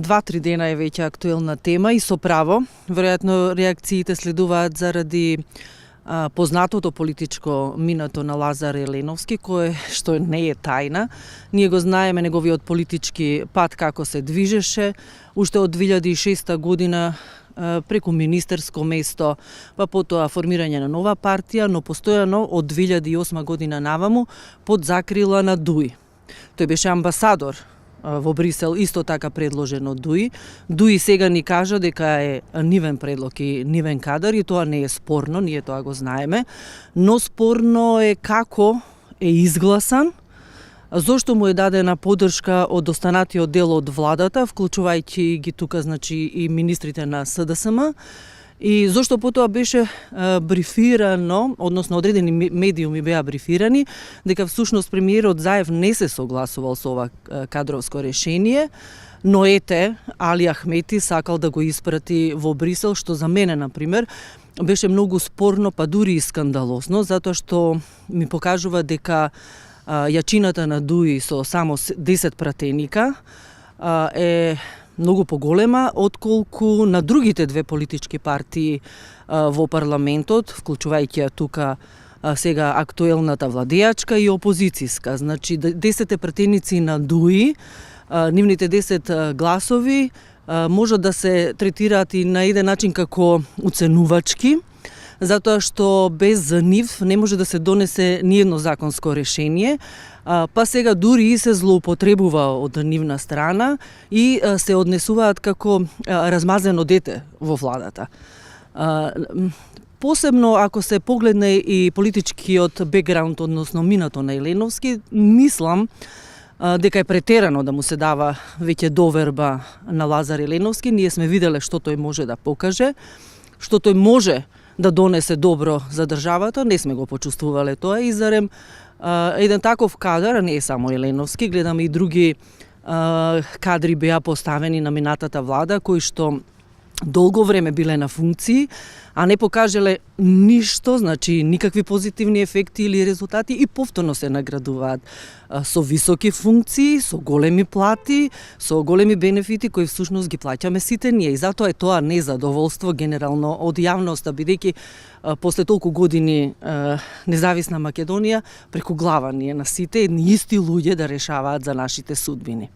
2-3 дена е веќе актуелна тема и со право. Веројатно реакциите следуваат заради познатото политичко минато на Лазар Еленовски, кое што не е тајна. Ние го знаеме неговиот политички пат како се движеше. Уште од 2006 година преку министерско место, па потоа формирање на нова партија, но постојано од 2008 година наваму под закрила на ДУИ. Тој беше амбасадор во Брисел, исто така предложен од ДУИ. ДУИ сега ни кажа дека е нивен предлог и нивен кадар и тоа не е спорно, ние тоа го знаеме, но спорно е како е изгласан, зошто му е дадена поддршка од останатиот дел од владата, вклучувајќи ги тука и министрите на СДСМ, и зошто потоа беше брифирано, односно одредени медиуми беа брифирани, дека всушност премиерот Заев не се согласувал со ова кадровско решение, но ете, Али Ахмети сакал да го испрати во Брисел, што за мене, например, беше многу спорно, па дури и скандалозно, затоа што ми покажува дека јачината на ДУИ со само 10 пратеника е многу поголема отколку на другите две политички партии во парламентот, вклучувајќи тука сега актуелната владеачка и опозицијска. Значи 10 пратеници на ДУИ, нивните 10 гласови можат да се третираат и на еден начин како уценувачки, затоа што без нив не може да се донесе ниедно законско решение, па сега дури и се злоупотребува од нивна страна и се однесуваат како размазено дете во владата. Посебно ако се погледне и политичкиот бекграунд, односно минато на Еленовски, мислам дека е претерано да му се дава веќе доверба на Лазар Еленовски. Ние сме виделе што тој може да покаже, што тој може да донесе добро за државата, не сме го почувствувале тоа и зарем еден таков кадар, а не е само Еленовски, гледаме и други кадри беа поставени на минатата влада, кои што долго време биле на функции, а не покажале ништо, значи никакви позитивни ефекти или резултати и повторно се наградуваат со високи функции, со големи плати, со големи бенефити кои всушност ги плаќаме сите ние. И затоа е тоа незадоволство генерално од јавноста, бидејќи после толку години независна Македонија преку глава ние на сите едни исти луѓе да решаваат за нашите судбини.